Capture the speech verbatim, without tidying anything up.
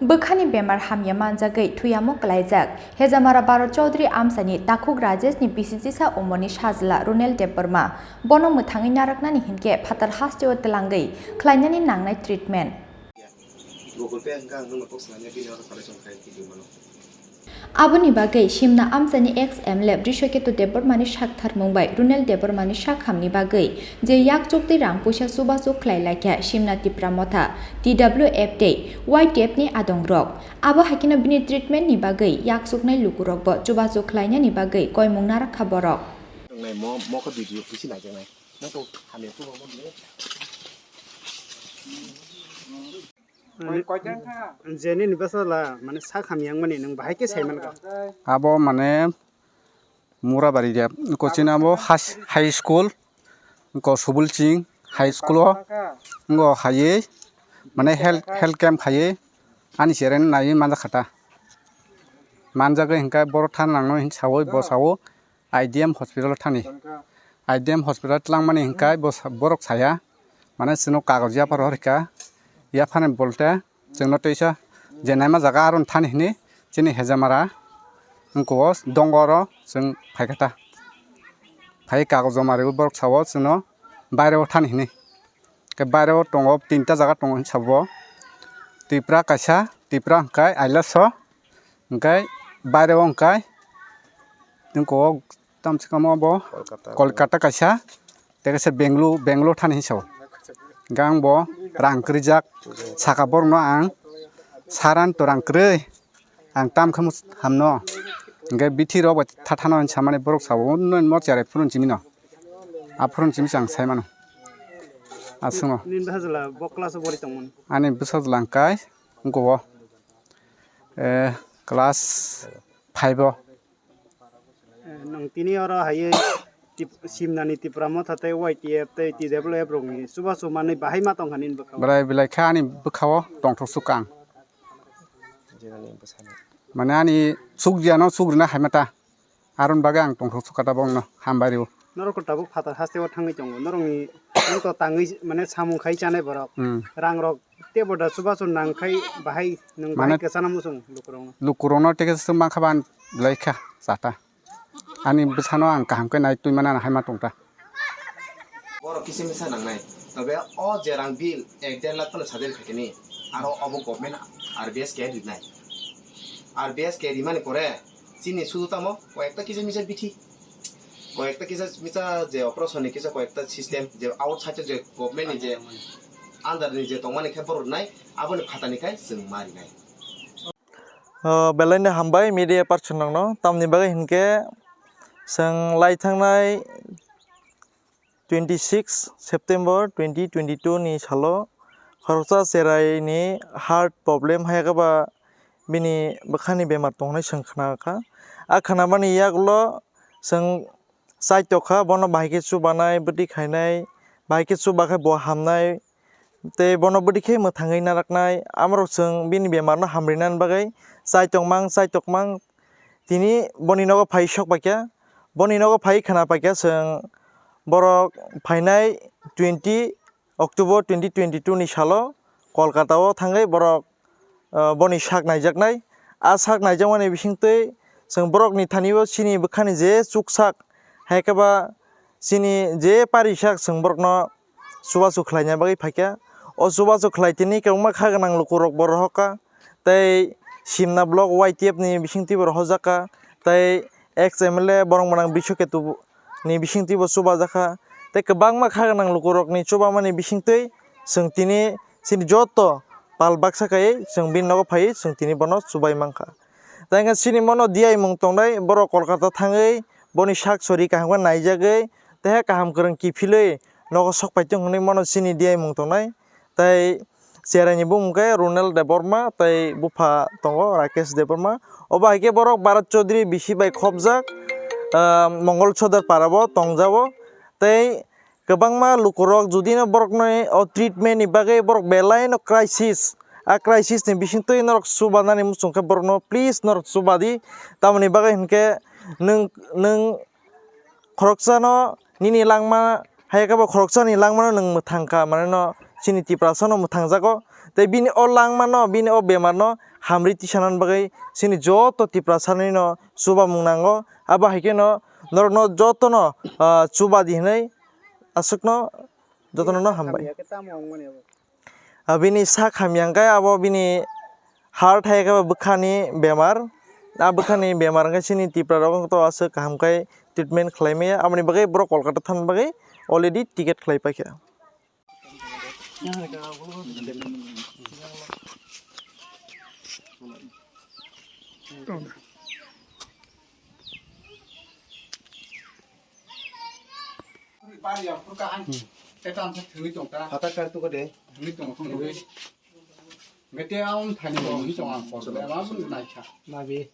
Bwkhani bemar hamya manjagwi thuyamo klaijak. Hejamara Bharat Chaudhary amchaini takhuk Rajeshni bisi chisa umorni sajla Runel Debbarma. Bono mwthangwi naraknani hinkhe phatar hasteo twlangwi khlainani nangnai treatment. Google Pay hwnkhe ang nokno tok swnamya, bini oro salai chong khai twi mano. Aboni bagwi Simna amchaini ex M L A Brishaketu Debbarmani sak tharmung bai Runel Debbarmani sak hamni bagwi je yak chuktwi rang puisa chubachu khlai laikha Simna Tipra Motha, T W F tei Y T F ni adongrok. Abo hai kheno bini treatment ni bagwi yak chuknai lukurokbo chubachu khlainani bagwi koimung narakha borok. Tongnai mo, mo khe video bisi naijaknai. Mo to hamya tubamo le. Jeni ni bwsala, mane, sak hamya wngmani nwng bahai khe sai mankha. Abo, mane, Murabari dia, ko chini abo has-, high school, ko Subulching high school o, ngo haywi, mane, health, health camp haywi, ani chereng naiwi manjakha ta. Manjagwi hinkhe borok thangnangno hin sawi, bo sawo, I D M hospital o thani. I D M hospital twlangmani hinkhe bo sa-, borok saya, mane, chwngno kagoj yaphar rwkha, yaphani bolte, chwngno teisa je naima jaga aro thani hwnwi chini Hejamara wngkho o dongo oro chwng phaikha ta. Phai kagoj joma rwwi borok sao chwngno baireo thani hwnwi. Khe baireo tongo tinta jaga tongo hinwi sabo. Tipra kaisa, Tipra hwnkhe Ailaso, hwnkhe baireo hwnkhe wngkho o tamsukamo bo Kolkata. Kolkata kaisa, tei kaisa Benglu-, Benglo thani hinwi sao. Hwnkhe ang bo rang kwrwijak, saka borokno ang saran to rang kwrwi, ang tam khe hamno. Hwnkhe bithi rok bai thathano hinwi samani borok sao, "Nini mo cherai phuruni simi no?" A phuruni simi se ang sai mano. Aswkno. Nini bwsajla bo class o bori tongmani? Ani bwsajla hwnkhe wngkho o, eh, class five o. Eh, nwng tini oro haywi tip-, Simnani Tipra Motha tei Y T F tei T W F rokni chubachu manwi bahai ma tongkha nini bwkhao? Bwrai belai khe ani bwkhao tongthok sukha ang. Mane ani chukjiyano chukrina hai ma ta. Aroni bagwi ang tongthok sukha ta bongno hambai rwo. Norok tabuk phatar hasteo thangwi tongo. Norokni, norok to tangwi mane samung khai chanai borok. Hmm. Rangrok tei bo da chubachu nang khai bahai nwng bahai mane kwchana muchung lukurokno. Lukurokno tei khe swk mankha ba ang belai kha chata. Ani bwsano ang kaham khe nai twi mano, ano hai ma tong ta. Borok kisa misa nangnai. Tobe o je rang bill ek der lakh phano sajil khaikhe ni, aro obo government R B S K rinai. R B S K rimani pore chini sudu tamo koyekta kisa misa bithi. Koyekta kisa misa je operation ni kisa koyekta system je outside je government ni je under ni je tongmani khe borok nai, aboni phatani khai chwng ma rinai. O, belai no hambai media person rokno, tamni bagwi hinkhe chwng lai thangnai twenty six September twenty twenty two ni salo khoroksa cherai ni heart problem hai khe ba bini bwkhani bemar tong hinwi chwng khna kha. A khna mani yagulo chwng chai tokha, bono bahai khe chubanai, bwtwi khainai, bahai khe chuba khe bo hamnai, tei bono bwtwi khe mwthangwi naraknai. Amorok chwng bini bemarno hamrinani bagwi chai tongmang, chai tongmang, tini boni nogo phai sok paikha. Boni nogo phai khna paikha chwng borok phainai twenty October twenty twenty two ni salo Kolkata o thangwi borok, ah, boni sak naijaknai. A sak naijakmani bisingtwi chwng borokni thani o chini bwkhani je chuksak, hai khe ba chini je parisak chwng borokno chubachu khlaina bagwi phaikha. O chubachu khlai tini kwbangma kha gwnang lukurok bo rohorkha. Tei Simna block Y T F ni bisingtwi bo rohorjakha. Tei ex M L A borok mwnang Brishaketu ni bisingtwi bo chubajakha. Tei kwbangma kha gwnang lukurokni chubamani bisingtwi chwng tini chini joto pal baksa kaiwi chwng bini nogo phaiwi chwng tini bono chubai mankha. Tei hwnkhe chini bono diyaimung tongnai, borok Kolkata thangwi boni sak sori kaham khe naijagwi, tei kaham kwrwng kiphilwi nogo sok pai tong hwnwi bono chini diyaimung tongnai. Tei cherai ni bumung khe Ronel Debbarma tei bupha tongo Rakesh Debbarma. Obo hai khe borok Bharat Chaudhary bisi bai khopjak, ah, Mongol Sodar para o tongjago. Tei kwbangma lukurok judino borokni o treatment ni bagwi borok belai no crisis. A crisis ni bisingtwi norok chubanani muchung khe borokno please norok chubadi. Tamoni bagwi hinkhe nwng, nwng khoroksano nini langma, hai khe bo khoroksani langmano nwng mwthang kha, mane no chini Tiprasano mwthangjago. Tei bini o langmano, bini o bemarno hamri tisanani bagwi chini joto Tiprasarino chubamung nango. Abo hai kheno norokno jotono, ah, chuba di hwnwi aswkno jotono no hambai. Hamya khe tamo wngmani abo? Ah, bini sak hamya hwnkhe abo bini heart hai khe bwkhani bemar. A bwkhani bemar hwnkhe chini Tiprarok to aswk kaham khe treatment khlai maya. Aboni bagwi borok Kolkata thangna bagwi already ticket khlai paikha. Hatta kar tu kade. Mete aum thani mo ni chong ang ko le ma bun nai cha. Mabi.